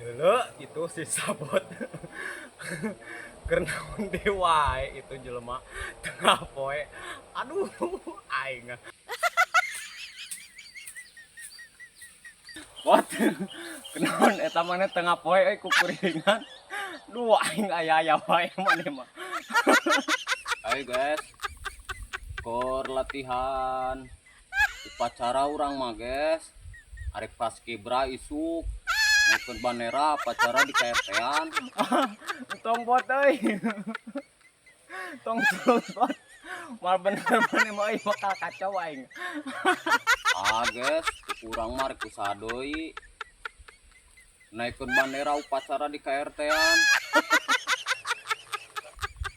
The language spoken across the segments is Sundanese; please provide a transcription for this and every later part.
Heuleuh itu si Sabot. Keur naon deui wae itu jelema tengah poe. Aduh, aing. Bot. Kunaon eta maneh tengah poe euy kukuringan. Duh, aing aya-aya wae maneh mah. Ayo guys, kor latihan upacara urang mah, guys. Arek paskibra isuk naikeun bandera upacara di KRT-an. Tong, Bot, euy. Tong terus, Bot. Mal bener maneh mah euy, bakal kacau aing. Ah guys, urang mah rek usaha deui. Naikeun bandera upacara di KRT-an.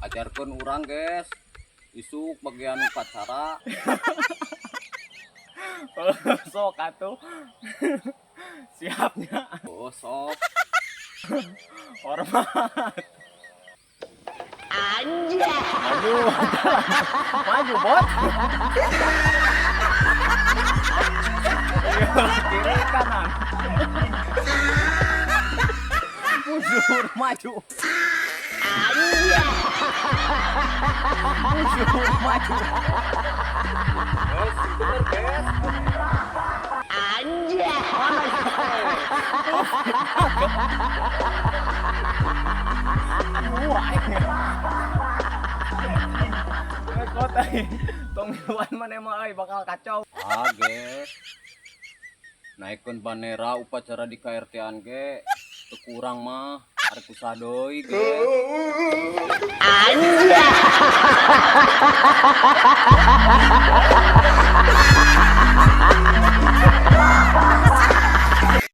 Ajarkeun urang, guys. Isuk bagian upacara. Sok atuh. Siapnya. Oh, sok. Hormat. Anjay. Maju. Maju, Bot. Kiri kanan. Mundur maju. Mundur maju. Guys, bener, guys. Anjay. Wah. Kota tong miluan maneh mah euy, bakal kacau. Ah guys. Naikeun bandera upacara di KRT-an ge teu kurang mah arek usaha deui, guys. Anjay.